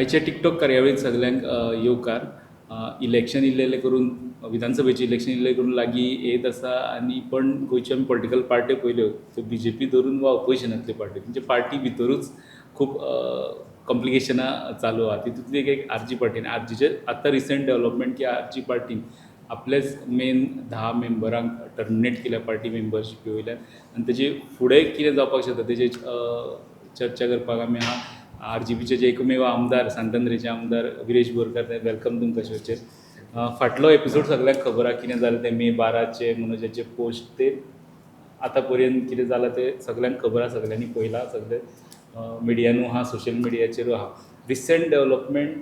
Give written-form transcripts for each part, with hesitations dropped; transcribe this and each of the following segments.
आयच्या टिकटॉक कार्यावळीत सगल्यांक येवकार. इलेक्शन इल्लें करून, विधानसभेचें इलेक्शन इल्लें करून लागीं येत आसा आनी पण गोंयच्यो आमी पॉलिटिकल पार्ट्यो पळयल्यो, त्यो बीजेपी धरून वा ऑपोजिशनांतल्यो पार्ट्यो, तेंचे पार्टी भितरूच खूब कॉम्प्लिकेशनां चालू आहा. तितूंतली एक एक आरजी पार्टी आनी आरजीचे आतां रिसंट डेवलपमेंट की आरजी पार्टीन आपलेच मेन 10 मेंबरांक टर्मिनेट केल्या पार्टी मेंबरशिपी वयल्यान. आनी तेजे फुडें कितें जावपाक शकता तेजेर चर्चा करपाक आमी आरजीपीचे जे एकमेव आमदार, सांतअंद्रेचे आमदार विरेश बोरकार, welcome तुमकां शोचेर. फाटलो एपिसोड सगळ्यांक खबर आहा कितें जालें तें. मे 12चे मनोजाचे पोस्ट ते आतां पर्यंत कितें जालां तें सगल्यांक खबर आहा, सगल्यांनी पळयलां, सगळे मिडियानू आहा, सोशल मिडियाचेरूय आहा. रिसंट डेवलपमेंट,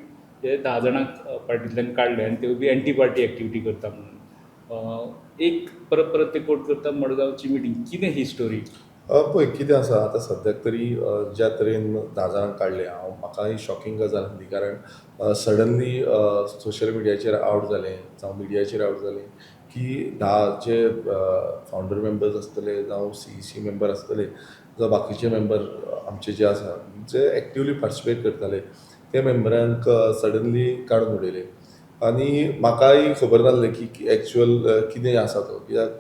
ते 10 जाणांक पार्टींतल्यान काडले आनी त्यो बी एंटी पार्टी एक्टिविटी करता म्हणून. एक परत परत ते कोट करता मडगांवची मिटींग. कितें ही स्टोरी? पळय, कितें आसा, आतां सद्याक तरी ज्या तरेन 10 जाणांक काडले, हांव म्हाकाय शॉकिंग गजाल आसली, कारण सडनली सोशल मिडियाचेर आवट जालें जावं मिडियाचेर आवट जालें की 10 जे फावंडर मेंबर्स आसतले जावं सीईसी मेंबर आसतले जावं बाकीचे मेंबर आमचे जे आसा, जे एक्टिवली पार्टिसिपेट करताले, ते मेंबरांक सडनली काडून उडयले. आनी म्हाकाय खबर नासलें की एक्चुअल कितें आसा तो, कित्याक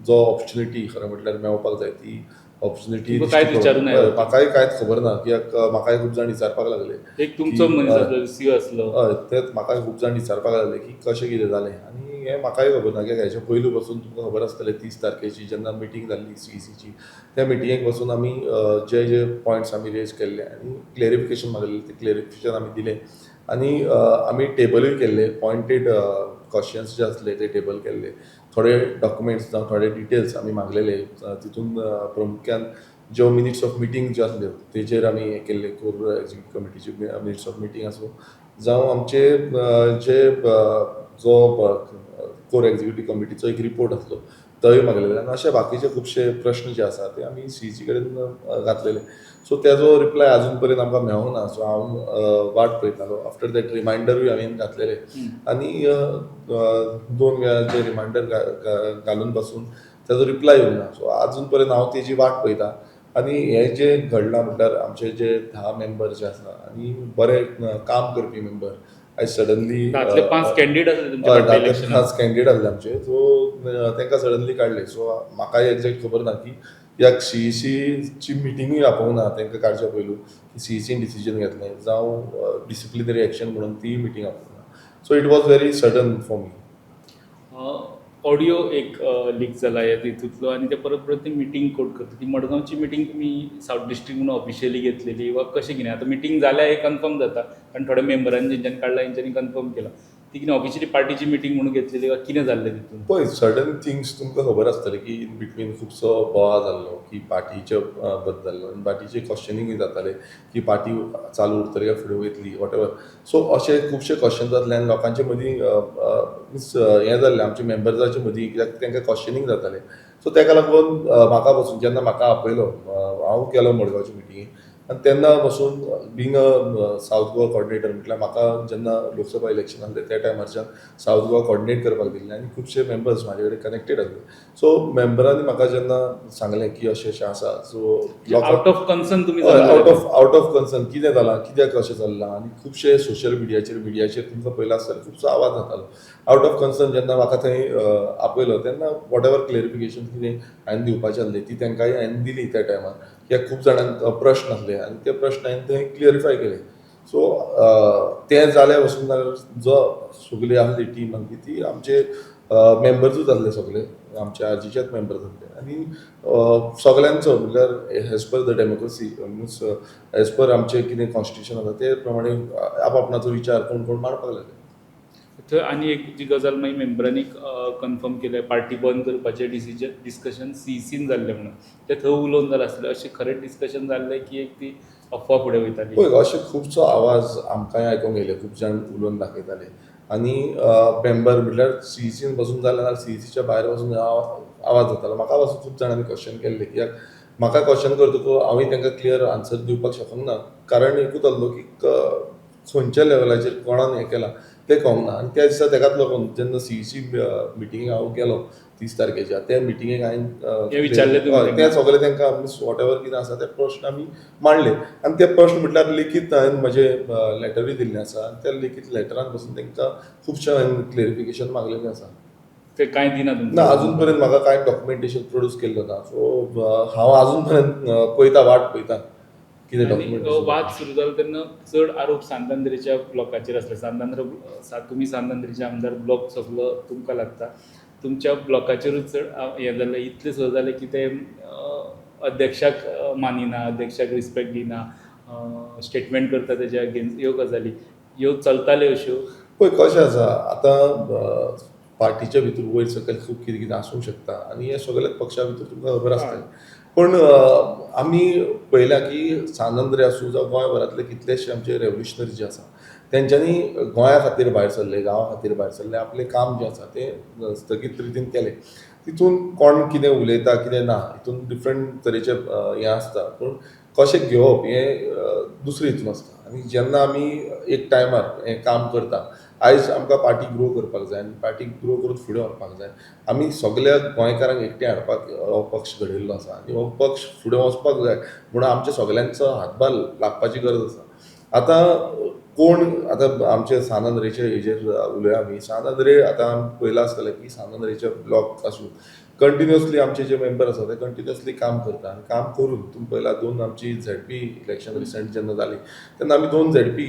जो ऑपॉर्च्युनिटी खरें म्हटल्यार मेळपाक जाय ती ऑपॉर्च्युनिटी तुमकां कांयच विचारूं ना? म्हाकाय कांयच खबर ना, कित्याक म्हाकाय खूब जाण विचारपाक लागले. एक तुमचो की, मनीस आसलो, सीओ आसलो. हय, तेंच, म्हाकाय खूब जाण विचारपाक लागले की कशें कितें जालें. आनी हें म्हाकाय खबर ना, कित्याक हेच्या पयलू पासून तुमकां खबर आसतलें, 30 तारखेची जेन्ना मिटींग जाल्ली सीईसीची, त्या मिटिंगेक बसून आमी जे जे पॉयंट्स आमी रेज केल्ले आनी क्लेरिफिकेशन मागलेलें, ते क्लेरिफिकेशन आमी दिलें आनी आमी टेबलूय केल्ले. पॉयंटेड क्वेश्चन्स जे आसले ते टेबल केल्ले. थोडे डॉक्युमेंट्स जावं थोडे डिटेल्स आमी मागलेले. तितून प्रामुख्यान ज्यो मिनिट्स ऑफ मिटींग ज्यो आसल्यो तेजेर आमी हें केल्लें. कोर एक्झिक्युटीव कमिटीचे मिनिट्स ऑफ मिटींग आसूं जावं आमचे जे जो कोर एक्झिक्युटीव कमिटीचो एक रिपोर्ट आसलो तोय मागलेलो. आनी अशे बाकीचे खुबशे प्रश्न जे आसा ते आमी सीईसी कडेन घातलेले. सो तेजो रिप्लाय अजून पर्यंत आमकां मेळोंक ना. सो हांव वाट पळयतालो. आफ्टर that रिमायंडरूय हांवें घातलेले आनी दोन वेळा जे रिमायंडर घालून पासून तेजो रिप्लाय येवंक ना. सो अजून पर्यंत हांव तेजी वाट पळयता. आनी हें जें घडलां म्हटल्यार आमचे जे 10 मेंबर जे आसा आनी बरे काम करपी मेंबर आयज सडनली 10तले पांच कॅन्डिडेट आसले तुमच्या फाटल्या 10तले इलेक्शनाक. 5 कॅन्डिडेट आसले आमचे. सो तांकां सडनली काडले. सो म्हाकाय एग्जॅक्ट खबर ना की ह्या सीईसीची मिटिंगूय आपोवंक ना तांकां काडच्या पयलू, की सीईसीन डिसिजन घेतलें जावं डिसिप्लिनरी एक्शन म्हणून ती मिटींग आपोवंक ना. So it was very sudden for me. Audio एक लीक जाला ह्या तितूंतलो आनी ते परत परत ती मिटींग कोट करता. ती मडगांवची मिटींग तुमी सावथ डिस्ट्रिक्ट म्हणून ऑफिशियली घेतलेली वा कशें कितें? आतां मिटींग जाल्या हें कन्फर्म जाता, कारण थोड्या मेंबरांनी जेंच्यांनी काडला तेंच्यांनी कन्फर्म केलां. ती कितें ऑफिशियली पार्टीची मिटींग म्हणून घेतलेली वा कितें जाल्लें तितून? पळय, सडन थिंग्स तुमकां खबर आसतलें की इन बिटवीन खुबसो बोवाळ जाल्लो की पार्टीचे बद्दल जाल्लो आनी पार्टीचे क्वेश्चनिंगूय जाताले की पार्टी चालू उरतली काय फुडें वयतली, what ever. सो अशे खुबशे क्वेश्चन जातले आनी लोकांचे मदीं मिन्स हें जाल्लें, आमच्या मेंबर्साचे मदीं, कित्याक तांकां क्वेश्चनींग जातालें. सो ताका लागून म्हाका पसून जेन्ना म्हाका आपयलो, हांव गेलो मडगांवच्या मिटिंगेक. आनी तेन्ना पासून being a South Goa coordinator म्हटल्यार म्हाका जेन्ना लोकसभा इलेक्शन आसलें त्या टायमारच्यान सावथ गोवा कॉर्डिनेट करपाक दिल्लें आनी खुबशे मेंबर्स म्हाजे कडेन कनेक्टेड आसले. सो मेंबरांनी म्हाका जेन्ना सांगलें की अशें अशें आसा, सो आउट ऑफ कन्सर्न तुमी आउट ऑफ कन्सर्न कितें जालां, कित्याक अशें चल्लां आनी खुबशे सोशल मिडियाचेर, मिडियाचेर तुमकां पयलां आसतलें, खुबसो आवाज जातालो. आउट ऑफ कन्सर्न जेन्ना म्हाका थंय आपयलो तेन्ना what ever clarification कितें हांवें दिवपाचें आसलें ती तांकांय हांवें दिली त्या टायमार, कित्याक खूब जाणांक प्रश्न आसले आनी ते प्रश्न हांवें थंय क्लियरिफाय केले. सो तें जाल्या पसून जाल्यार जो सगळी आसली टीम आसली ती आमचे मेंबर्सूच आसले, सगळे आमचे आरजीचेच मेंबर्स आसले. आनी सगळ्यांचो म्हणल्यार as per the democracy, means as per आमचें कितें कॉन्स्टिट्यूशन आसा ते प्रमाणे आप आपणाचो विचार कोण कोण मांडपाक लागले. थंय आनी एक जी गजाल मागीर मेंबरांनी कन्फर्म केलें, पार्टी बंद करपाचें डिसिजन डिस्कशन सीईसीन जाल्लें म्हणून, तें थंय उलोवन जालां आसलें. अशें खरेंच डिस्कशन जाल्लें की एक ती अफवा फुडें वयताली? पळय, अशें खुबसो आवाज आमकांय आयकूंक येयले, खूब जाण उलोवन दाखयताले. आनी मेंबर म्हटल्यार सीईसीन बसून जालें नाल्यार सीईसीच्या भायर वचून आवाज जातालो. म्हाका पासून खूब जाणांनी क्वेश्चन केल्ले, कित्याक म्हाका क्वेश्चन करतकूच हांवूय तांकां क्लियर आन्सर दिवपाक शकूंक ना, कारण एकूच आसलो की खंयच्या लेवलाचेर कोणान हें केलां तें कळोंक ना. आनी त्या दिसा तेकाच लागून जेन्ना सीईसी मिटिंगेक हांव गेलो 30 तारखेच्या, त्या मिटिंगेक हांवें हें विचारलें तुमी हय, तें सगळें तांकां what ever कितें आसा ते प्रश्न आमी मांडले. आनी ते प्रश्न म्हटल्यार लिखीत हांवें म्हजें लॅटरूय दिल्लें आसा आनी त्या लिखीत लॅटरान पसून तांकां खुबशें हांवें क्लेरिफिकेशन मागलेलें आसा. ते कांय दिना तुमकां? ना, अजून पर्यंत म्हाका कांय डॉक्युमेंटेशन प्रोड्यूस केल्लो ना. सो हांव अजून पर्यंत पळयता, वाट पळयता कितें आनी डॉक्युमेंटेशन. वाद सुरू जालो तेन्ना चड आरोप सांतांद्रेच्या ब्लॉकाचेर आसले. सांतांद्र, तुमी सांतांद्रेचे आमदार, ब्लॉक सगलो तुमकां लागता, तुमच्या ब्लॉकाचेरूच चड हें जालें. इतलें सुद्दां जालें की ते अध्यक्षाक मानिना, अध्यक्षाक रिस्पेक्ट दिना, स्टेटमेंट करता तेज्या अगेन्स्ट, ह्यो गजाली ह्यो चलताल्यो अश्यो. पळय कशें आसा आतां, पार्टीच्या भितर वयर सकयल खूब कितें कितें आसूंक शकता आनी हें सगळें पक्षा भितर तुमकां खबर आसतलें. पूण आमी पळयलां की सान आंद्रे आसूं जावं गोंयभरांतले कितलेशे आमचे रेवल्युशनरी जे आसा तेंच्यांनी गोंया खातीर भायर सरले, गांवा खातीर भायर सरले, आपलें काम जें आसा तें स्थगीत रितीन केलें. तितून कोण कितें उलयता कितें ना हितून डिफरंट तरेचे हें आसता, पूण कशें घेवप हें दुसरें हितून आसता. आनी जेन्ना आमी एक टायमार हें काम करता, आयज आमकां पार्टी ग्रो करपाक जाय आनी पार्टी ग्रो करून फुडें व्हरपाक जाय. आमी सगल्या गोंयकारांक एकठांय हाडपाक हो पक्ष घडयल्लो आसा आनी हो पक्ष फुडें वचपाक जाय म्हणून आमच्या सगल्यांचो हातभार लागपाची गरज आसा. आतां कोण आतां आमचे सान आंद्रेचे हेजेर उलया आमी. सान आंद्रे आतां आमी पळयलां आसतलें की सान आंद्रेचे ब्लॉक आसूं कंटिन्युअसली आमचे जे मेंबर आसा ते कंटिन्युअसली काम करता आनी काम करून तुमी पळयला 2 आमची झेडपी इलेक्शन रिसंट जेन्ना जाली तेन्ना आमी 2 झेडपी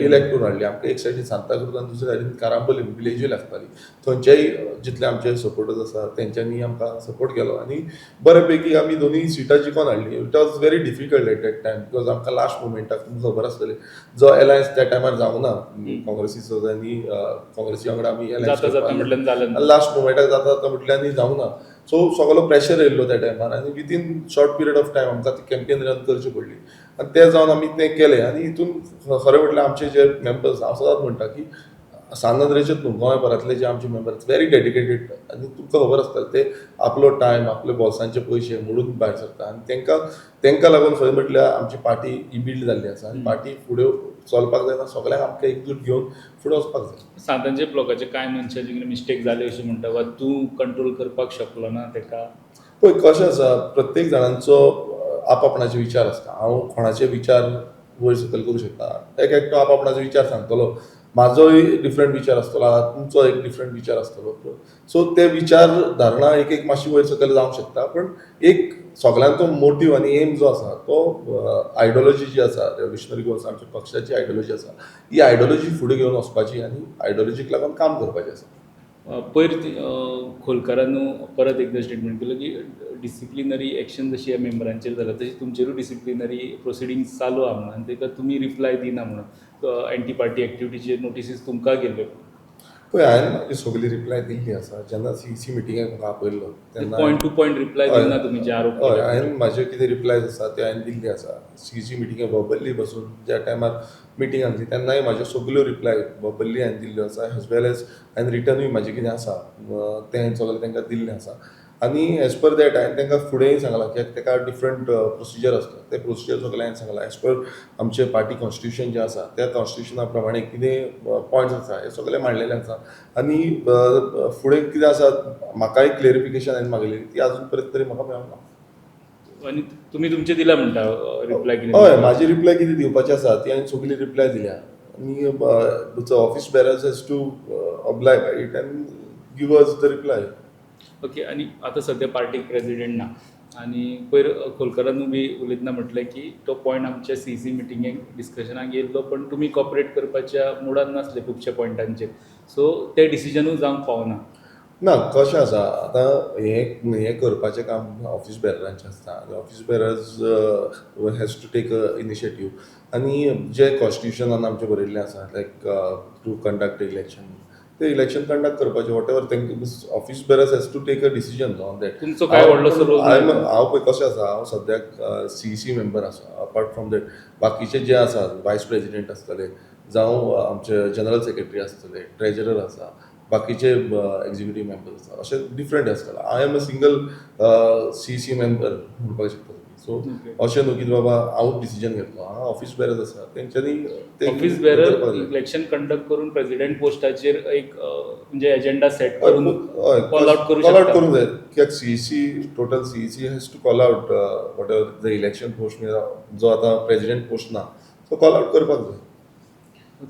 इलेक्ट करून हाडली. आमकां एक सायडीन सांताक्रूज आनी दुसरे सायडीन कारांबोलीम विलेजूय लागताली, थंयचेय जितले आमचे सपोर्टर्स आसा तेंच्यांनी आमकां सपोर्ट केलो आनी बरे पैकी आमी दोनूय सिटां जिखोन हाडली. It was very difficult at that time because आमकां लास्ट मुमेंटाक तुमकां खबर आसतलें जो एलायन्स त्या टायमार जावंक ना काँग्रेसीचो आनी काँग्रेसी वांगडा आमी एलायन्स लास्ट मुमेंटाक जाता जाता म्हटल्यार आनी जावंक ना. सो सगलो प्रेशर येयल्लो त्या टायमार आनी within short period of time आमकां ती कॅम्पेन रन करची पडली आनी तें जावन आमी तें केलें. आनी हितून खरें म्हटल्यार आमचे जे मेंबर्स, हांव सदांच म्हणटा की सान आंद्रेचेच न्हू गोंयभरांतले जे आमचे मेंबर्स व्हेरी डेडिकेटेड आनी तुमकां खबर आसतलें ते आपलो टायम आपले बोल्सांचे पयशे मोडून भायर सरता आनी तांकां लागून खरें म्हटल्यार आमची पार्टी ही बिल्ड जाल्ली आसा आनी पार्टी फुडें चलपाक जायना, सगळ्यांक आमकां एकजूट घेवन फुडें वचपाक जाय. सांतांचे ब्लॉकाचे कांय मनशांचे कितें मिस्टेक जाले अशें म्हणटा वा तूं कंट्रोल करपाक शकलो ना तेका? पळय कशें आसा, प्रत्येक जाणांचो आपआपणाचे विचार आसता. हांव कोणाचे विचार वयर सकयल करूं शकता, एक एकटो आपआपणाचे विचार सांगतलो, म्हाजोय डिफरंट विचार आसतलो, तुमचो एक डिफरंट विचार आसतलो. सो ते विचार धारणा एक एक मातशी वयर सकयल जावंक शकता, पूण एक सगळ्यांचो मोटीव आनी एम जो आसा तो आयडियोलॉजी जी आसा रेवल्युशनरी गोवन्स आमच्या पक्षाची आयडियोलॉजी आसा, ही आयडियोलॉजी फुडें घेवन वचपाची आनी आयडियोलॉजीक लागून काम करपाचें आसा. पयर खोलकारान परत एकदां स्टेटमेंट केलो की डिसिप्लिनरी एक्शन जशी ह्या मेंबरांचेर जाला तशी तुमचेरूय डिसिप्लिनरी प्रोसिडींग चालू आहा म्हणून आनी ताका तुमी रिप्लाय दिना म्हणून एंटी पार्टी एक्टिविटीचे नोटिसीस तुमकां गेल्ल्यो. पळय हांवें म्हाजी सगळी रिप्लाय दिल्ली आसा. जेन्ना सीईसी मिटिंगेक म्हाका आपयल्लो तेन्ना पॉयंट टू पॉयंट रिप्लाय दिना तुमी जे आरोप. हय, हांवें म्हाजे कितें रिप्लायज आसा ते हांवें दिल्ली आसा. सीईसी मिटिंगेक बबल्ली बसून ज्या टायमार मिटींग आसली तेन्नाय म्हाज्यो सगल्यो रिप्लाय बबल्ली हांवें दिल्ल्यो आसा, एज वेल एज हांवें रिटर्नूय म्हाजें कितें आसा तें हांवें सगळें तांकां दिल्लें आसा. आनी एज पर that हांवें तांकां फुडेंय सांगलां की ताका डिफरंट प्रोसिजर आसता, ते प्रोसिजर सगळें हांवें सांगलां. एज पर आमचें पार्टी कॉन्स्टिट्यूशन जें आसा त्या कॉन्स्टिट्युशना प्रमाणे कितें पॉयंट्स आसा हे सगळे मांडलेले आसा. आनी फुडें कितें आसा म्हाकाय क्लेरिफिकेशन हांवें मागलेली ती आजून पर्यंत तरी म्हाका मेळना. आनी तुमी तुमचें दिला म्हणटा रिप्लाय कितें? हय, म्हाजी रिप्लाय कितें दिवपाची आसा ती हांवें सगळी रिप्लाय दिल्या आनी office bearers has to oblige by it and give us the reply. Okay, आनी आतां सद्या पार्टीक प्रेजिडेंट ना आनी पयर खोलकारानूय बी उलयतना म्हटलें की तो पॉयंट आमच्या सीईसी मिटिंगेक डिस्कशनाक येयल्लो पण तुमी कॉपरेट करपाच्या मुडान नासले खुबश्या पॉयंटांचेर, सो तें डिसिजनूय जावंक पावना. ना, कशें आसा आतां हें करपाचें काम ऑफीस बेररांचें आसता आनी office bearers has to take a initiative. आनी जे कॉन्स्टिट्युशनान आमचें बरयल्लें आसा लायक टू कंडक्ट इलेक्शन, ते इलेक्शन कंडक्ट करपाचें what ever तांकां office bearers has to take a decision on that. तुमचो काय व्हडलोसो रोल? हांव पळय कशें आसा, हांव सद्याक सीईसी मेंबर आसा. अपार्ट फ्रॉम that बाकीचे जे आसा वायस प्रेजिडेंट आसतले जावं आमचे जनरल सेक्रेटरी आसतले, ट्रेजरर आसा, बाकीचे एक्झिक्युटीव मेंबर्स आसा, अशें डिफरंट आसतलें. I am a single CEC member म्हणपाक शकता तुमी. सो अशें न्हू की बाबा हांव डिसिजन घेतलो. हांगा ऑफिस बेरर्स आसा, तेंच्यांनी ते ऑफिस बेरर करपाक जाय. इलेक्शन कंडक्ट करून प्रेसिडेंट पोस्टाचेर एक म्हणजे एजेंडा सेट करून कॉल आउट करू कॉल आउट शकता. करूंक जाय, कित्याक CEC, total CEC has to call out whatever the election post, जो आतां प्रेसिडेंट पोस्ट ना, तो कॉल आउट करपाक जाय.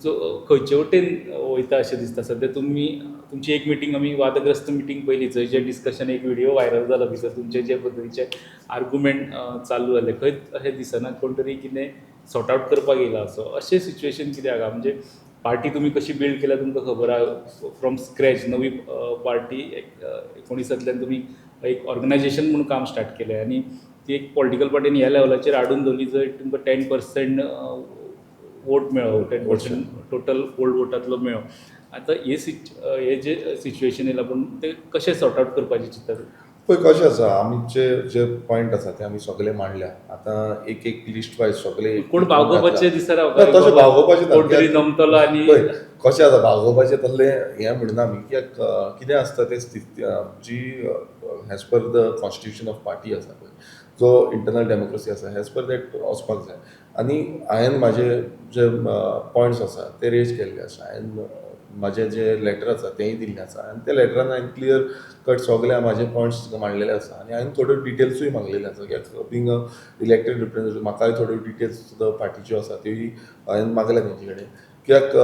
सो खंयचे वटेन वयता अशें दिसता सद्या तुमी? तुमची एक मिटींग आमी वादग्रस्त मिटींग पयली, जंय जे डिस्कशन, एक व्हिडिओ व्हायरल जालो भितर, तुमचे जे पद्दतीचे आर्ग्युमेंट चालू जाले, खंयच अशें दिसना कोण तरी कितें सॉर्ट आवट करपाक येयला असो. अशें सिच्युएशन कित्याक आहा? म्हणजे पार्टी तुमी कशी बिल्ड केल्या तुमकां खबर आहा, फ्रॉम स्क्रॅच नवी पार्टी 19 तुमी एक ऑर्गनायजेशन म्हणून काम स्टार्ट केलें आनी ती एक पॉलिटिकल पार्टीन ह्या लेवलाचेर हाडून दवरली, जंय तुमकां 10% वोट मेळ्ळो, 10% टोटल ओल्ड वोटांतलो मेळ्ळो. आतां हे सिच हे जे सिच्युएशन येयलां, पूण ते कशें सॉर्ट आवट करपाचें चिंत्ता? पळय कशें आसा, आमचे जे पॉयंट आसा ते आमी सगळे मांडल्या. आतां एक एक लिस्ट वायज सगळे कोण बागोवपाचें दिसना. ना, तशें बागोवपाचें ना. कोण तरी नमतलो आनी पळय कशें आसा, बागोवपाचें तसलें हें म्हणना आमी, कित्याक कितें आसता तें स्थिती जी as per the constitution of party आसा पळय, जो इंटरनल डेमोक्रेसी आसा, एज पर that वचपाक जाय. आनी हांवें म्हाजे जे पॉयंट्स आसा ते रेज केल्ले आसा. हांवें म्हाजे जे लेटर आसा तेंय दिल्लें आसा आनी त्या लेटरान हांवें क्लियर कट सगळे म्हाजे पॉयंट्स मांडलेले आसा आनी हांवें थोड्यो डिटेल्सूय मागलेले आसा, कित्याक बींग अ इलेक्टेड रिप्रेझेंटेटीव म्हाकाय थोड्यो डिटेल्स सुद्दां पार्टीच्यो आसा त्योय हांवें मागल्या तेंचे कडेन. कित्याक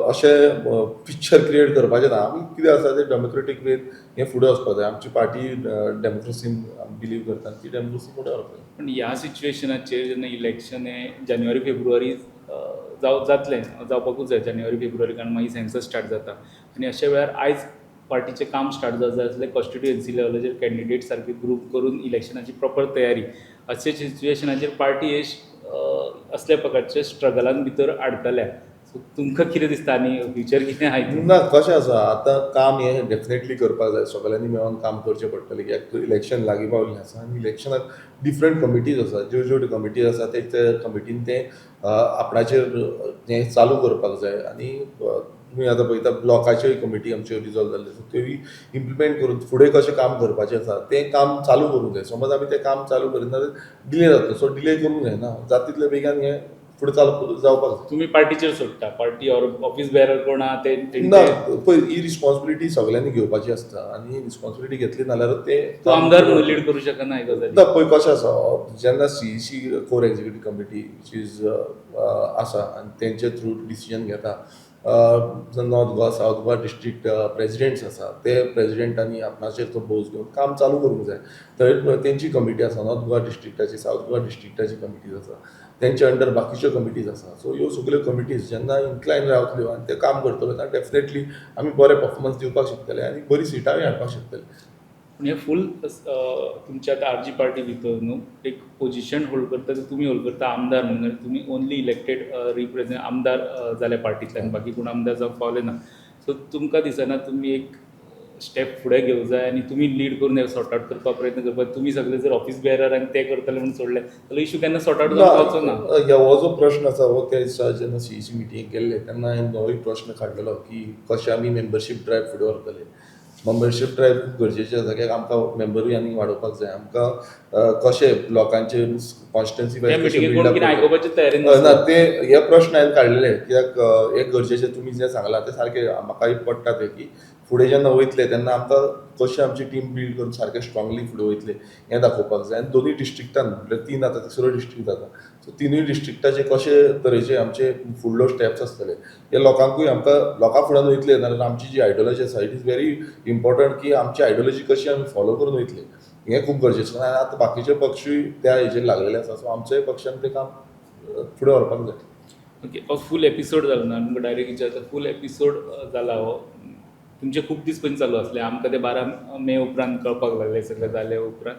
अशें पिक्चर क्रिएट करपाचें ना. आमी कितें आसा तें डेमोक्रेटीक वेन हें फुडें वचपाक जाय. आमची पार्टी डेमोक्रेसीन बिलीव करता आनी ती डेमोक्रेसी फुडें व्हरपाक जाय. पण ह्या सिच्युएशनाचेर जेन्ना इलेक्शन हें जानेवारी फेब्रुवारी जातलें, जावपाकूच जाय जानेवारी फेब्रुवारी, कारण मागीर सेन्सस स्टार्ट जाता आनी अशा वेळार आयज पार्टीचें काम स्टार्ट जावं जाय आसलें, कॉन्स्टिट्युएन्सी लेवलाचेर कॅन्डिडेट सारके ग्रुप करून इलेक्शनाची प्रॉपर तयारी. अशा सिच्युएशनाचेर पार्टी हे असल्या प्रकारच्या स्ट्रगलान भितर आडकल्या. सो तुमकां कितें दिसता आनी फ्युचर कितें आहा हितून? ना, कशें आसा, आतां काम हें डेफिनेटली करपाक जाय. सगळ्यांनी मेळोन काम करचें पडटलें, कित्याक इलेक्शन लागीं पावल्लें आसा आनी इलेक्शनाक डिफरंट कमिटीज आसा. ज्यो ज्यो कमिटीज आसा ते ते कमिटीन तें आपणाचेर हें चालू करपाक जाय. आनी तुमी आतां पळयता, ब्लॉकाच्योय कमिटी आमच्यो रिजॉल्व जाल्ल्यो आसा, त्योय इम्प्लिमेंट करून फुडें कशें काम करपाचें आसा तें काम चालू करूंक जाय. समज आमी तें काम चालू करिना जाल्यार डिले जातलो. सो डिले करूंक जायना, जाता तितले बेगान हें फुडें चालू जावपाक जाय. तुमी पार्टीचेर सोडटा, पार्टी ऑर ऑफिस बेरर कोण आहा ते ना, पळय, ही रिस्पॉन्सिबिलिटी सगळ्यांनी घेवपाची आसता आनी ही रिस्पॉन्सिबिलिटी घेतली नाल्यार ते तूं आमदार म्हणून लीड करू शकना ही गजाली? ना, पळय कशें आसा, जेन्ना CEC, core executive committee which is आसा आनी तेंचे थ्रू डिसिजन घेता, North Goa, South Goa district presidents आसा, ते प्रेजिडेंटांनी आपणाचेर तो बोज घेवन काम चालू करूंक जाय. थंय तेंची कमिटी आसा, नॉर्थ गोवा डिस्ट्रिक्टाची, सावथ गोवा डिस्ट्रिक्टाची कमिटीज आसा, तेंच्या अंडर बाकीच्यो कमिटीज आसा. सो ह्यो सगल्यो कमिटीज जेन्ना इन्क्लायन रावतल्यो आनी ते काम करतल्यो, तेन्ना डेफिनेटली आमी बरे परफॉर्मन्स दिवपाक शकतले आनी बरी सिटांय हाडपाक शकतले. पूण हे फूल तुमच्या आतां आरजी पार्टी भितर न्हू एक पोजिशन होल्ड करता ते तुमी होल्ड करता आमदार म्हणून. तुमी ओनली इलेक्टेड रिप्रेझेंट आमदार जाले पार्टींतल्यान, बाकी कोण आमदार जावंक पावले ना. सो तुमकां दिसना तुमी एक स्टेप फुडें घेवंक जाय आनी तुमी लीड करून हे सॉर्ट आवट करपाक प्रयत्न करपाक? तुमी सगळे जर ऑफिस बेरर आनी ते करतले म्हणून सोडले जाल्यार इशू केन्ना सॉर्ट आवट जावंक पावचो ना. हो जो प्रश्न आसा हो त्या दिसा जेन्ना सीईसी मिटींग केल्ले तेन्ना हांवें होय प्रश्न काडलेलो की कशें आमी मेंबरशीप ड्रायव्ह फुडें व्हरतले. मेंबरशीप ड्रायव्ह खूब गरजेची आसा, कित्याक आमकां मेंबरूय आनी वाडोवपाक जाय. आमकां कशें लोकांचे कॉन्स्टिट्युएन्सी त्या मिटिंगेक कोण कितें आयकुपाचे तयारेन ना. ते हे प्रश्न हांवें काडलेले, कित्याक हे गरजेचे. तुमी जें सांगलां तें सारकें म्हाकाय पडटा तें, की फुडें जेन्ना वयतले तेन्ना आमकां कशें आमची टीम बिल्ड करून सारकें स्ट्रॉंगली फुडें वयतले हें दाखोवपाक जाय. आनी दोनूय डिस्ट्रिक्टान, म्हटल्यार तीन आतां तिसरो डिस्ट्रिक्ट जाता, सो तिनूय डिस्ट्रिक्टाचे कशे तरेचे आमचे फुडलो स्टेप्स आसतले हे लोकांकूय आमकां लोकां फुड्यान वयतले नाल्यार आमची जी आयडियोलॉजी आसा, it is very important की आमची आयडियोलॉजी कशी आमी फॉलो करून वयतले हें खूब गरजेचें. आनी आतां बाकीचे पक्षूय त्या हेजेर लागलेले आसा, सो आमच्याय पक्षान तें काम फुडें व्हरपाक जाय. ओके, हो फूल एपिसोड जालो ना, तुमकां डायरेक्ट विचारता, फूल एपिसोड जाला हो तुमचे खूब दीस पयलीं चालू आसले, आमकां ते 12 मे उपरांत कळपाक लागले. सगळें जाले उपरांत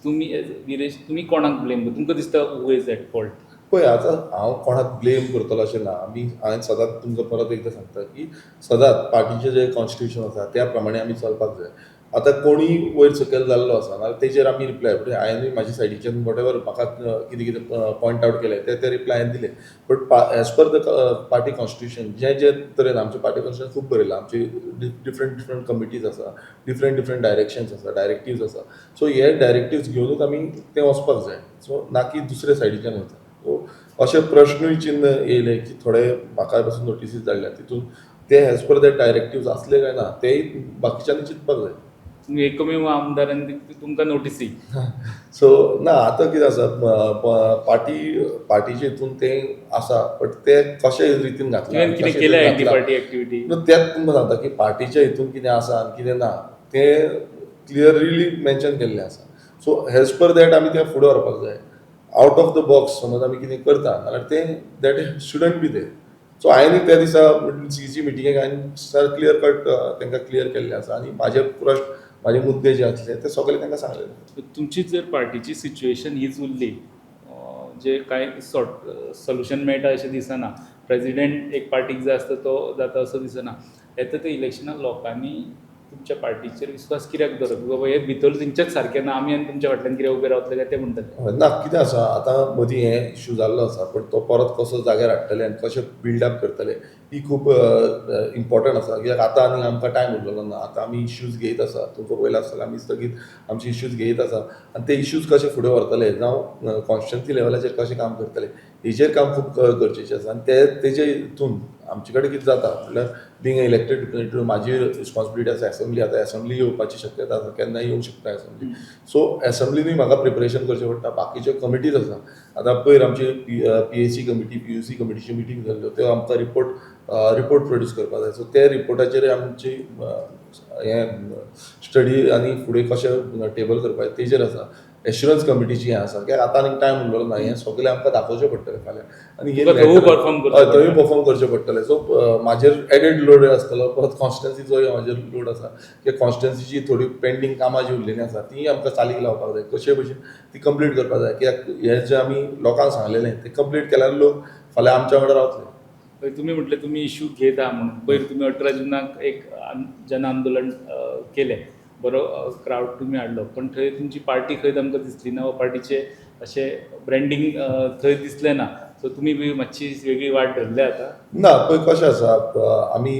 तुमी एज विरेश, तुमी कोणाक ब्लेम, तुमकां दिसता who is at fault? पळय, आतां हांव कोणाक ब्लेम करतलो अशें ना. आमी, हांवें सदांच तुमकां परत एकदां सांगता की सदांच पार्टीचें जें कॉन्स्टिट्युशन आसा त्या प्रमाणे आमी चलपाक जाय. आतां कोणूय वयर सकयल जाल्लो आसा नाल्यार तेजेर आमी रिप्लाय, हांवें म्हाज्या सायडीच्यान what ever म्हाका कितें कितें पॉयंट आवट केलें ते ते रिप्लाय हांवें दिले. But as per the party constitution, जे जे तरेन आमचें पार्टी कॉन्स्टिट्युशन खूब बरयलां, आमची डिफरंट डिफरंट कमिटीज आसा, डिफरंट डिफरंट डायरेक्शन्स आसा, डायरेक्टिव्स आसा. सो हे डायरेक्टिव्स घेवनूच आमी तें वचपाक जाय, सो ना की दुसरे सायडीच्यान वता. सो अशे प्रश्नूय चिन्न येयले की थोडे म्हाका पासून नोटिसीस धाडल्या तितून ते एज पर that directives आसले काय ना तेय बाकीच्यांनी चिंतपाक जाय. एकमेव आमदारान तुमकां नोटीसी. सो ना, आतां कितें आसा, पार्टी पार्टीचे हितून तें आसा, बट ते कशे रितीन घातलां, कितें केलें एंटी पार्टी एक्टिविटी, तेंच तुमकां सांगता की पार्टीच्या हितून कितें आसा आनी कितें ना तें क्लियरली मेन्शन केल्लें आसा. सो एज पर that आमी तें फुडें व्हरपाक जाय. आवट ऑफ the box समज आमी कितें करता जाल्यार तें that shouldn't be there. So हांवें त्या दिसा सीसी मिटिंगेक हांवें सर क्लियर कट तांकां क्लियर केल्लें आसा आनी म्हाजे प्रश्न, म्हाजे मुद्दे जे आसले ते सगळे तांकां सांगलेले. तुमची जर पार्टीची सिच्युएशन हीच उरली, जे कांय सॉर्ट सोल्युशन मेळटा अशें दिसना, प्रेजिडेंट एक पार्टीक जाय आसता तो जाता असो दिसना, येता ते इलेक्शनाक लोकांनी तुमच्या पार्टीचेर विस्वास कित्याक दवरप? बाबा हे भितर तुमचेच सारकें ना, आमी आनी तुमच्या फाटल्यान कित्याक उबे रावतले काय ते म्हणटले. ना, कितें आसा आतां मदीं हें इश्यू जाल्लो आसा, पण तो परत कसो जाग्यार हाडटले आनी कशें बिल्डअप करतले ही खूब इम्पॉर्टंट आसा. कित्याक आतां आनी आमकां टायम उरलेलो ना. आतां आमी इश्यूज घेयत आसा, तुमकां पयलें आसतलें, आमी स्थगीत आमचे इश्यूज घेयत आसा आनी ते इश्यूज कशे फुडें व्हरतले जावं कॉन्स्टिट्युएन्सी लेवलाचेर कशें काम करतले हेजेर काम खूब गरजेचें आसा. आनी ते तेजे हितून आमचे कडेन कितें जाता म्हणल्यार बींग इलेक्टेड रिप्रेझेंटेटिव्ह म्हाजी रिस्पॉन्सिबिलिटी आसा. एसेंब्ली आतां एसेंब्ली येवपाची शक्यता आसा, केन्नाय येवंक शकता एसेंब्ली. सो एसेंब्लीनूय म्हाका प्रिपरेशन करचें पडटा. बाकीच्यो कमिटीज आसा, आतां पयर आमची पीएसी कमिटी, पीयूसी कमिटीची मिटींग जाल्ल्यो, त्यो आमकां रिपोर्ट प्रोड्यूस करपाक जाय. सो ते रिपोर्टाचेर आमची हें स्टडी आनी फुडें कशें टेबल करपाचें तेजेर आसा. एश्युरन्स कमिटीची हें आसा, कित्याक आतां आनीक टायम उरलेलो ना, हें सगळें आमकां दाखोवचें पडटलें फाल्यां आनी थंय परफॉर्म करचें पडटलें. सो म्हाजेर एडेड लोड आसतलो, परत कॉन्स्टिट्युएन्सीचोय म्हाजेर लोड आसा की कॉन्स्टिट्युएन्सीची थोडी पेंडींग कामां जी उरलेलीं आसा तीं आमकां चालीक लावपाक जाय, कशे भशेन ती कंप्लीट करपाक जाय. कित्याक हें जें आमी लोकांक सांगलेलें तें कंप्लीट केल्यार लोक फाल्यां आमच्या वांगडा रावतले. तुमी म्हटलें तुमी इश्यू घेता म्हणून, पयर तुमी 18 जुनाक एक जन आंदोलन केलें, बरो क्रावड तुमी हाडलो, पण थंय तुमची पार्टी खंय आमकां दिसली ना वा पार्टीचें अशें ब्रँडींग थंय दिसलें ना. सो तुमी बी मातशी वेगळी वाट धरल्या आतां? ना, पळय कशें आसा, आमी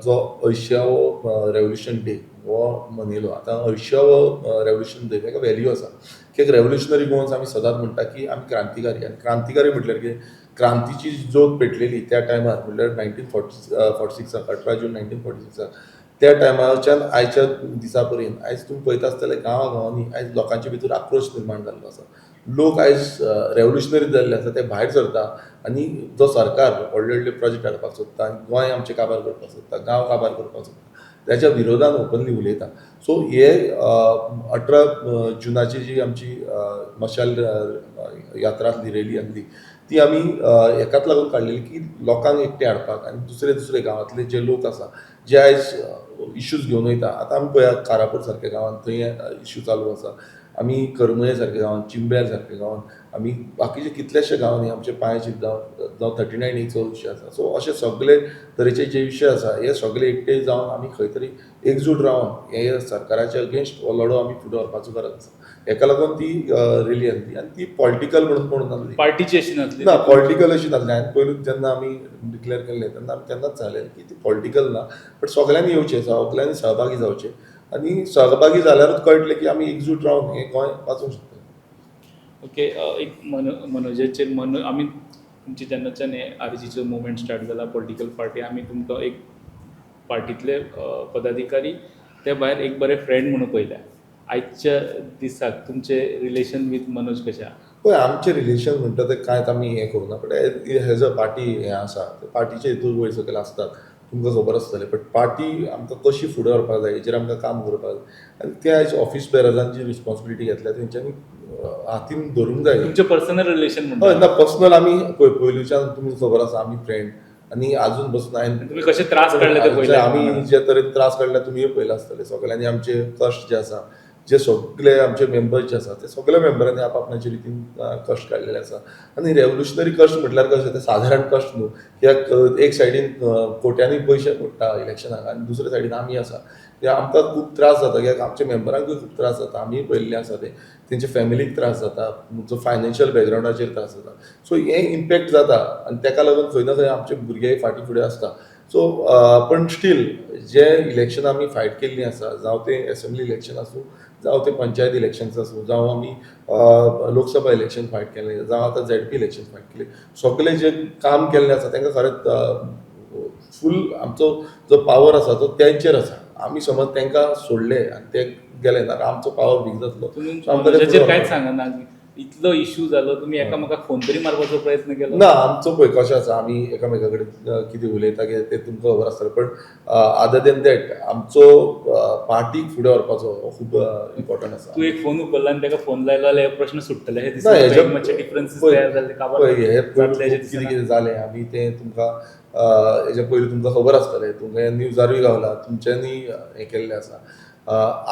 जो 80वो रेवोल्युशन डे हो मनयलो. आतां 80वो रेवोल्युशन डे ताका व्हॅल्यू आसा, कित्याक रेवोल्युशनरी गोवन्स आमी सदांच म्हणटा की आमी क्रांतिकारी, आनी क्रांतिकारी म्हटल्यार कितें, क्रांतीची जोत पेटलेली त्या टायमार म्हटल्यार 1946, 18 जून 1946 त्या टायमाच्यान आयच्या दिसा पर्यंत आयज तुमी पळयता आसतले गांवा गांवांनी आयज लोकांचे भितर आक्रोश निर्माण जाल्लो आसा. लोक आयज रेवोल्युशनरी जाल्ले आसा, ते भायर सरता आनी जो सरकार व्हडले व्हडले प्रोजेक्ट हाडपाक सोदता आनी गोंय आमचें काबार करपाक सोदता, गांव काबार करपाक सोदता, त्याच्या विरोधान ओपनली उलयता. सो हे 18 जुनाची जी आमची मशाल यात्रा आसली, रॅली आसली, ती आमी हेकाच लागून काडलेली की लोकांक एकटे हाडपाक आनी दुसरे दुसरे गांवांतले जे लोक आसा जे आयज इश्यूज घेवन वयता. आतां आमी पळयात कारापूर सारक्या गांवांत थंय इश्यू चालू आसा, आमी करमळे सारक्या गांवांत, चिंबेल सारक्या गांवांत, आमी बाकीचे कितलेशे गांवांनी आमचे पांयशी जावं 39 एचो विशय आसा. सो अशे सगळे तरेचे जे विशय आसा हे सगळे एकटे जावन आमी खंय तरी एकजूट रावन हे सरकाराच्या अगेन्स्ट हो लढो आमी फुडें व्हरपाचो गरज आसा. हेका लागून ती रॅली आसली आनी ती पॉलिटिकल म्हणून कोण नासली, पार्टीची अशी नासली, ना पॉलिटिकल अशी नासली. हांवें पयलूच जेन्ना आमी डिक्लेअर केल्लें तेन्ना आमी तेन्नाच सांगलें की ती पॉलिटिकल ना, बट सगळ्यांनी येवचें, सगळ्यांनी सहभागी जावचें आनी सहभागी जाल्यारूच कळटलें की आमी एकजूट रावन हें गोंय वाचोवंक शकता. ओके, एक मनोजाचेर आमी तुमचे जेन्नाच्यान हे आरजीचो मुवमेंट स्टार्ट जाला, पॉलिटिकल पार्टी, आमी तुमकां एक पार्टींतले पदाधिकारी ते भायर एक बरे फ्रेंड म्हणून पळयल्या. आयच्या दिसाक तुमचें रिलेशन वीथ मनोज कशें आसा? पळय, आमचें रिलेशन म्हणटा तें कांयच आमी हें करूं ना, बट एज अ पार्टी हें आसा, पार्टीचे हितून वयर सकयल आसतात, तुमकां खबर आसतलें. बट पार्टी आमकां कशी फुडें व्हरपाक जाय हेजेर आमकां काम करपाक जाय आनी ते आयज ऑफिस बेरजान जी रिस्पॉन्सिबिलिटी घेतल्या तेंच्यांनी हातीन धरूंक जाय. तुमचें पर्सनल रिलेशन म्हणटा? हय, ना पर्सनल आमी पळय पयलूच्यान तुमकां खबर आसा आमी फ्रेंड आनी आजून बसून हांवें तुमी कशे त्रास काडले ते पयले? आमी जे तरेन त्रास काडले तुमीय पळयले आसतले. सगळ्यांनी आमचे कश्ट जे आसा, जे सगळे आमचे मेंबर्स जे आसा ते सगळे मेंबरांनी आप आपणाचे रितीन कश्ट काडलेले आसा. आनी रेवोल्युशनरी कश्ट म्हटल्यार कशें, ते सादारण कश्ट न्हू, कित्याक एक सायडीन कोट्यांनी पयशे पडटा इलेक्शनाक आनी दुसरे सायडीन आमी आसा. ते आमकां खूब त्रास जाता कित्याक आमच्या मेंबरांकूय खूब त्रास जाता, आमीय पळयल्लें आसा तें, तेंच्या फॅमिलीक त्रास जाता, जो फायनान्शियल बॅकग्रावंडाचेर त्रास जाता. सो हें इम्पॅक्ट जाता आनी तेका लागून खंय ना खंय आमचे भुरगे फाटीं फुडें आसता. सो पण स्टील जे इलेक्शन आमी फायट केल्लीं आसा, जावं तें एसेंब्ली इलेक्शन आसूं, जावं तें पंचायत इलेक्शन्स आसूं, जावं आमी लोकसभा इलेक्शन फायट केलें, जावं आतां झेडपी इलेक्शन फायट केलें, सगळें जें काम केल्लें आसा तांकां खरेंच फूल आमचो जो पावर आसा तो तेंचेर आसा. आमी समज तांकां सोडले आनी ते गेले ना आमचो पावर वीक जातलो. सो आमकां ते मनोजाचेर फुडें कांयच व्हरपाक सांगना, इतलो इशू जालो तुमी एकामेकाक फोन तरी मारपाचो प्रयत्न केलो ना? आमचो पळय कशें आसा, आमी एकामेका कडेन कितें उलयता कितें तें तुमकां खबर आसतलें, पण अदर देन that आमचो पार्टीक फुडें व्हरपाचो हो खूब इम्पॉर्टंट आसा. तूं एक फोन उखल्ला आनी ताका फोन लायलो जाल्यार हे प्रश्न सुट्टले अशें ना, दिसना? हेज्या मातशे डिफरन्सीस पळय तयार जाल्ले काबार पळय हे जातले अशें पयलू खूब कितें दिसना? कितें जालें आमी तें तुमकां हेज्या पयलीं तुमकां खबर आसतलें, तुमकां न्यूजारूय गावला, तुमच्यांनी हें केल्लें आसा.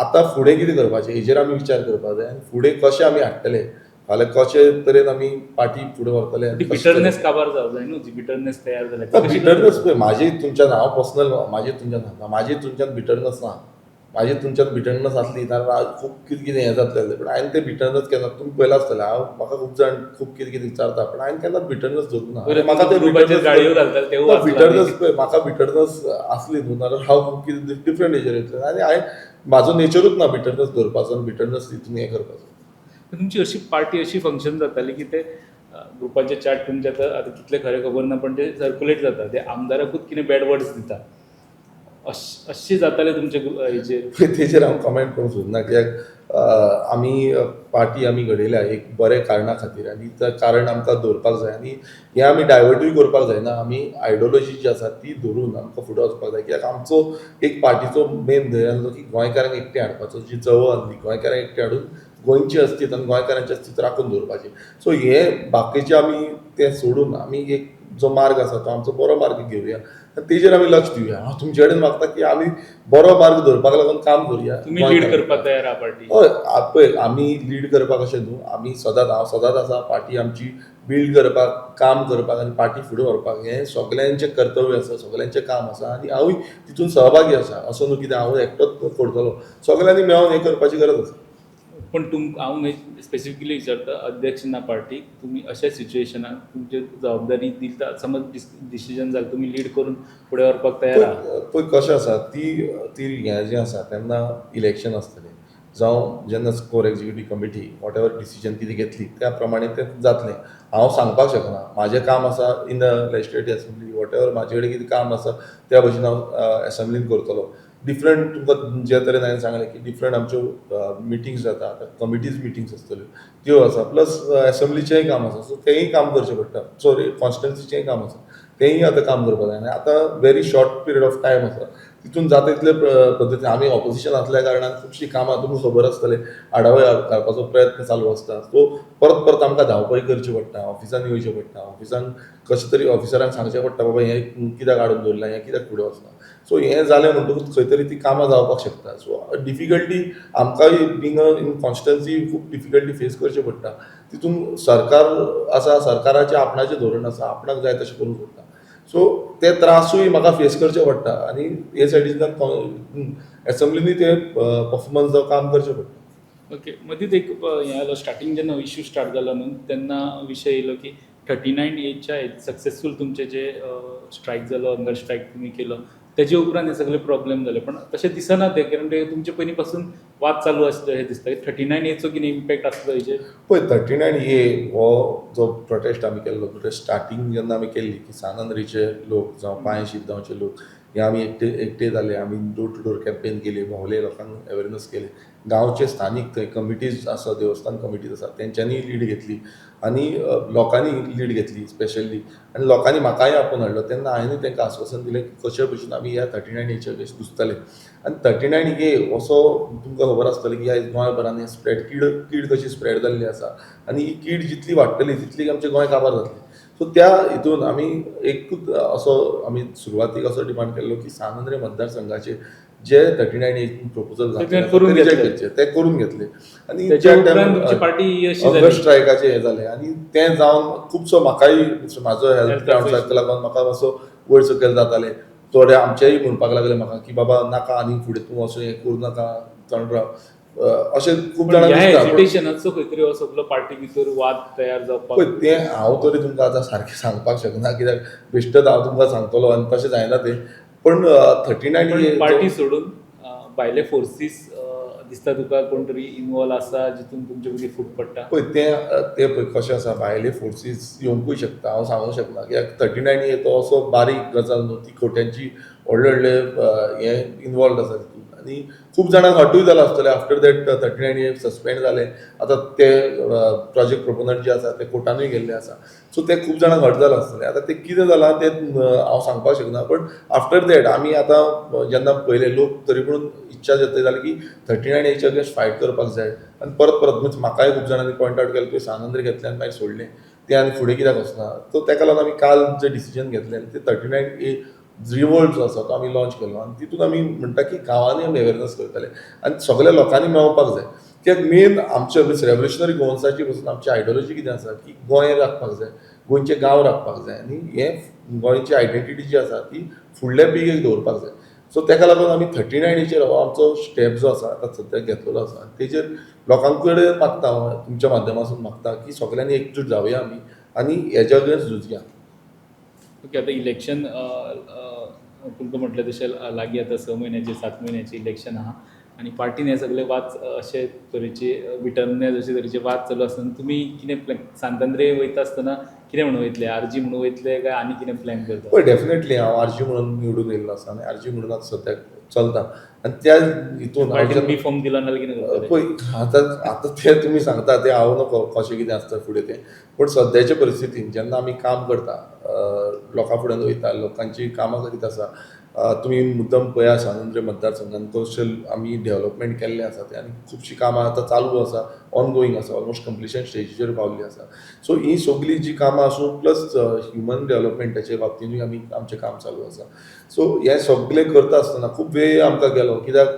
आतां फुडें कितें करपाचें हेजेर आमी विचार करपाक जाय आनी फुडें कशें आमी हाडटले, फाल्यां कशे तरेन आमी पार्टी फुडें व्हरतले ती आनी कशे तरेन बिटरनेस काबार जावं जाय न्हू, जी बिटरनेस तयार जाल्या ना ती कशी बिटरनेस पळय म्हाजी तुमच्यान, हांव पर्सनल म्हाजी तुमच्यान सांगता, म्हाजी तुमच्यान बिटरनेस ना. म्हाजी तुमच्यान बिटरनेस आसली जाल्यार आज खूब कितें कितें हें जातलें आसलें, पूण हांवें तें बिटरनेस केन्ना, तुमी पळयलां आसतलें, हांव म्हाका खूब जाण खूब कितें कितें विचारता, पूण हांवें केन्नाच बिटरनेस धरूंक ना. पयलीं म्हाका तें ग्रुपाचेर बिटरनेस गाळयो घालताले तेवूय ना वाचलां. बिटरनेस पळय म्हाका बिटरनेस आसली न्हू नाल्यार हांव खूब कितें डिफरंट हेजेर येतलें आनी हांवें म्हाजो नेचरूच ना बिटरनेस दवरपाचो आनी बिटरनेस तितून हें करपाचो. तुमची अशी पार्टी अशी फंक्शन जाताली की ते ग्रुपाचे चॅट तुमचे आतां आतां कितले खरें खबर ना, पण ते सर्कुलेट जाता, ते आमदाराकूच कितें बॅड वर्ड्स दिता अशें जाताले तुमचे हेजेर? तेजेर हांव कमेंट करूंक सोदना, कित्याक आमी पार्टी आमी घडयल्या एक बऱ्या कारणा खातीर आनी तें कारण आमकां दवरपाक जाय आनी हें आमी डायवर्टूय करपाक जायना. आमी आयडियोलॉजी जी आसा ती धरून आमकां फुडें वचपाक जाय, कित्याक आमचो एक पार्टीचो मेन ध्येय आसलो की गोंयकारांक एकठांय हाडपाचो, जी चळवळ आसली गोंयकारांक एकठांय हाडून गोंयचें अस्तित्व आनी गोंयकारांचें अस्तित्व राखून दवरपाचें. सो हें बाकीचें आमी तें सोडून आमी एक जो मार्ग आसा तो आमचो बरो मार्ग घेवया आनी तेजेर आमी लक्ष दिवया. हांव तुमचे कडेन मागता की आमी बरो मार्ग धरपाक लागून काम करुया. तुमी लीड करपाक तयार आहा पार्टी? हय, पळय आमी लीड करपाक अशें न्हू, आमी सदांच, हांव सदांच आसा पार्टी आमची बिल्ड करपाक, काम करपाक आनी पार्टी फुडें व्हरपाक. हें सगल्यांचें कर्तव्य आसा, सगल्यांचें काम आसा आनी हांवूय तितून सहभागी आसा. असो न्हू कितें हांव एकटोच करतलो, सगल्यांनी मेळोन हें करपाची गरज आसा. पण हांव स्पेसिफिकली विचारता, अध्यक्ष ना पार्टीक, तुमी अशा सिच्युएशनाक तुमची जबाबदारी दिता, समज डिसिजन जालें, तुमी लीड करून फुडें व्हरपाक तयार आहा? पळय कशें आसा, ती ती हें जें आसा तेन्ना इलेक्शन आसतलें, जावं जेन्ना core executive committee whatever decision कितें घेतली त्या प्रमाणे तें जातलें. हांव सांगपाक शकना, म्हाजें काम आसा in the legislative assembly, whatever म्हाजे कडेन कितें काम आसा त्या भशेन हांव एसेंब्लीन करतलो. डिफरंट तुमकां जे तरेन हांवें सांगलें की डिफरंट आमच्यो मिटिंग्स जाता, आतां कमिटीज मिटिंग्स आसतल्यो त्यो आसा, प्लस एसेंब्लीचेंय काम आसा, सो तेंय काम करचें पडटा, सॉरी कॉन्स्टिट्युन्सीचेंय काम आसा, तेंय आतां काम करपाक जाय. आनी आतां very short period of time आसा, तितून जाता तितले पद्दतीन आमी ऑपोजिशन आसल्या कारणान खुबशीं कामां तुमकां खबर आसतलें आडावय घालपाचो प्रयत्न चालू आसता. सो परत परत आमकां धांवपळी करची पडटा, ऑफिसान येवचें पडटा, ऑफिसान कशें तरी ऑफिसरांक सांगचें पडटा, बाबा हें कित्याक हाडून दवरलां, हें कित्याक फुडें वचना. सो हें जालें म्हणटकूच खंय तरी ती कामां जावपाक शकता. सो डिफिकल्टी आमकांय बींग इन कॉन्स्टिट्युन्सी खूब डिफिकल्टी फेस करची पडटा. तितून सरकार आसा, सरकाराचें आपणाचें धोरण आसा, आपणाक जाय तशें करूंक सोदता, सो ते त्रासूय म्हाका फेस करचे पडटा आनी हे सायडींतल्यान एसेंब्लीनी ते परफॉर्मन्स जावं काम करचें पडटा. ओके, मदींच एक हें आयलो, स्टार्टींग जेन्ना इश्यू स्टार्ट जालो न्हू तेन्ना विशय येयलो की 39 एच्या सक्सेसफूल तुमचे जे स्ट्रायक जालो, हंगर स्ट्रायक तुमी केलो, तेजे उपरांत हे सगळे प्रॉब्लेम जाले, पण तशें दिसना तें, कारण ते तुमचे पयलीं पासून वाद चालू आसलो अशें दिसता. 39 एचो कितें इम्पॅक्ट आसलो हेजेर? पळय 39A हो जो प्रोटेस्ट आमी केल्लो, प्रोटेस्ट स्टार्टींग जेन्ना आमी केल्ली की सान आंद्रेचे लोक जावं पांय शिरदांवचे लोक हे आमी एकटे एकटे जाले, आमी डोर टू डोर कॅम्पेन केली, भोंवले, लोकांक अवेरनस केले, गांवचे स्थानीक थंय कमिटीज आसा, देवस्थान कमिटीज आसा, तेंच्यांनी लीड घेतली आनी लोकांनी लीड घेतली स्पेशली, आनी लोकांनी म्हाकाय आपोवन हाडलो. तेन्ना हांवें तांकां आस्वासन दिलें की कशे भशेन आमी ह्या 39Aच्या अगेन्स्ट झुजतले. आनी 39A असो तुमकां खबर आसतलें की आयज गोंयभरान हें स्प्रेड कीड कशी स्प्रेड जाल्ली आसा आनी ही कीड जितली वाडटली तितली आमचें गोंय काबार जातलें. सो त्या हितून आमी एकूच असो आमी सुरवातीक असो डिमांड केल्लो की सान आंद्रे मतदारसंघाचे जे 39A proposal ते करून रिजेक्ट घेतले. करचे, ते करून घेतले आनी तेच्या उपरांत तुमची पार्टी अशी हंगर जाली स्ट्रायकाचें हें जालें आनी तें जावन खुबसो म्हाकाय म्हाजो हेल्थ Health ग्रावंड्साक लागून म्हाका मातसो वयर सकयल जातालें, तो थोडे आमचेय म्हणपाक लागले म्हाका की बाबा नाका आनी फुडें तूं असो हें करूं नाका, थंड राव, अशें खूब जाणांक ह्या दिसता. हेजिटेशनाचो खंय तरी हो सगलो पार्टी भितर वाद तयार जावपाक. पळय तें हांव तरी तुमकां आतां सारकें सांगपाक शकना, कित्याक बेश्टेच हांव तुमकां सांगतलो आनी तशें जायना तें. पण 39 पार्टी सोडून भायले फोर्सीस दिसता तुका कोण तरी इनवॉल्व आसा जितून तुमचे मदीं फूट पडटा? पळय तें तें पळय कशें आसा, भायले फोर्सीस येवंकूय शकता, हांव सांगूंक शकना, कित्याक 39 ए तो असो बारीक गजाल न्हू, ती कोट्यांची व्हडले व्हडले हे इनवॉल्ड आसा तितून आनी खूब जाणांक हर्टूय जालां आसतलें. आफ्टर that 39 ए सस्पेंड जालें, आतां ते प्रोजेक्ट प्रोपोनंट जे आसा ते कोर्टानूय गेल्ले आसा, सो ते खूब जाणांक हर्ट जालां आसतलें. आतां तें कितें जालां तें हांव सांगपाक शकना. पण आफ्टर that आमी आतां जेन्ना पयले लोक तरी पूण इच्छा जाता जाली की 39 एच्या अगेन्स्ट फायट करपाक जाय आनी परत परत मीन्स म्हाकाय खूब जाणांनी पॉयंट आवट केलें, तुवें सांत आंद्रे घेतलें आनी मागीर सोडलें तें आनी फुडें कित्याक वचना. सो तेका लागून आमी काल जें डिसिजन घेतलें तें 39 ए रिवोल्ट जो आसा तो आमी लॉन्च केलो आनी तितून आमी म्हणटा की गांवांनी आमी अवेरनस करतले आनी सगल्या लोकांनी मेळपाक जाय, कित्याक मेन आमच्या मीन्स रेवोल्युशनरी गोवन्साची पसून आमची आयडियोलॉजी कितें आसा की गोंय राखपाक जाय, गोंयचे गांव राखपाक जाय आनी हें गोंयची आयडेंटिटी जी आसा ती फुडल्या पिळगेक दवरपाक जाय. सो तेका लागून आमी 39 एचेर हो आमचो स्टेप जो आसा आतां सद्याक घेतलेलो आसा आनी तेजेर लोकां कडेन मागता हांव, तुमच्या माध्यमासून मागता की सगल्यांनी एकजूट जावया आमी आनी हेज्या अगेन्स्ट झुजया. ओके, आतां इलेक्शन तुमकां म्हटलें तशें लागीं आतां 6 म्हयन्याचे 7 म्हयन्याचे इलेक्शन आहा आनी पार्टीन हे सगळे वाद अशे तरेचे बिटरनेस अशे तरेचे वाद चालू आसतना तुमी कितें प्लॅन सांत आंद्रे वयता आसतना कितें म्हणून वयतले, आरजी म्हणून वयतले काय आनी कितें प्लॅन करता? पळय डेफिनेटली हांव आरजी म्हणून निवडून येयल्लो आसा आनी आरजी म्हणून आतां सद्याक चलता आनी त्या हितून पार्टीन बी फॉर्म दिलो नाल्यार कितें करतले? पळय आतां आतां तें तुमी सांगता तें हांव नको कशें कितें आसता फुडें तें, पूण सद्याच्या परिस्थितीन जेन्ना आमी काम करता, लोकां फुड्यान वयता, लोकांची कामां करीत आसा, तुमी मुद्दम पळया सांत आंद्रे मतदारसंघान कशें आमी डेवलपमेंट केल्लें आसा तें आनी खुबशीं कामां आतां चालू आसा, ऑनगोईंग आसा, ऑलमोस्ट कंप्लिशन स्टेजीचेर पावल्ली आसा. सो ही सगळीं जी कामां आसूं प्लस ह्युमन डेवलपमेंटाचे बाबतीनूय आमी आमचें काम चालू आसा. सो हें सगळें करता आसतना खूब वेळ आमकां गेलो, कित्याक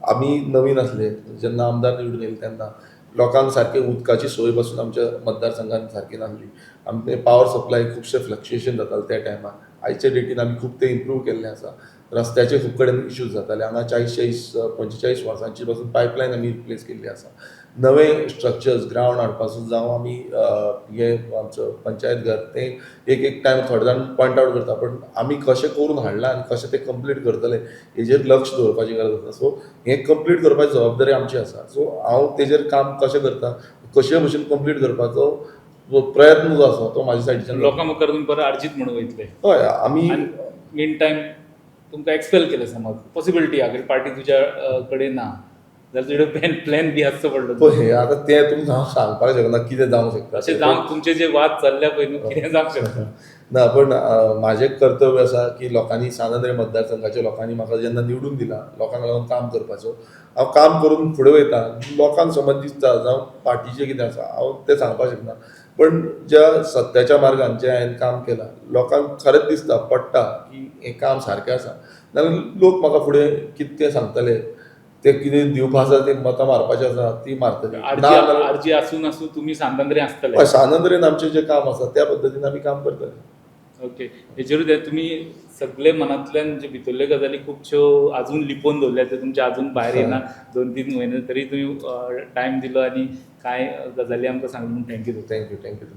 आमी नवीन आसले जेन्ना आमदार निवडून येयले तेन्ना लोकांक सारकें उदकाची सोय पासून आमच्या मतदारसंघान सारकी नासली, आमचे पावर सप्लाय खुबशे फ्लक्च्युएशन जाताले त्या टायमार. आयच्या डेटीन आमी खूब तें इम्प्रूव केल्लें आसा. रस्त्याचे खूब कडेन इश्यूज जाताले, हांगा 40 40 45 वर्सांची पासून पायपलायन आमी रिप्लेस केल्ली आसा. नवे स्ट्रक्चर्स ग्रावंड हाडपाचो जावं आमी हे आमचो पंचायत घर तें एक एक टायम थोडे जाण पॉयंट आवट करता, पण आमी कशें करून हाडलां आनी कशें तें कंप्लीट करतले हेजेर लक्ष दवरपाची गरज आसा. सो हें कंप्लीट करपाची जबाबदारी आमची आसा. सो हांव तेजेर काम कशें करता, कशे भशेन कंप्लीट करपाचो प्रयत्न जो आसा तो म्हाज्या सायडीच्यान. लोकां मुखार तुमी परत आरजीत म्हणून वयतले? हय, आमी मीन टायम तुमकां एक्सपेल केलें समज, पॉसिबिलिटी आहा पार्टी तुज्या कडेन ना जाल्यार तुजे प्लॅन प्लॅन बी आसचो पडलो. पळय आतां तें तुमकां हांव सांगपाक शकना कितें जावंक शकता. अशें जावंक तुमचे जे वाद चल्ल्या पळय न्हू, कितें जावंक शकता. ना, पण म्हाजें कर्तव्य आसा की लोकांनी सांत आंद्रे मतदारसंघाच्या लोकांनी म्हाका जेन्ना निवडून दिला लोकांक लागून काम करपाचो, हांव काम करून फुडें वयता. लोकांक समज दिसता जावं पार्टीचें कितें आसा हांव तें सांगपाक शकना, पण ज्या सत्याच्या मार्गान जें हांवें काम केलां लोकांक खरेंच दिसता पडटा की हें काम सारकें आसा, नाल्यार लोक म्हाका फुडें कितें तें सांगतले, ते कितें दिवपा आसा ते मतां मारपाचें आसा ती मारतली. आरजी आरजी आसून आसूं तुमी सांत आंद्रे आसतले. हय, सांत आंद्रेन आमचें जें काम आसा त्या पद्दतीन आमी काम करतले. ओके, हेजेरूच तुमी सगळे मनांतल्यान जे भितरल्यो गजाली खुबश्यो आजून लिपोवन दवरल्या त्यो तुमचे आजून भायर येना 2-3 म्हयने, तरी तुमी टायम दिलो आनी कांय गजाली आमकां सांगली म्हूण thank you. Thank you, thank you.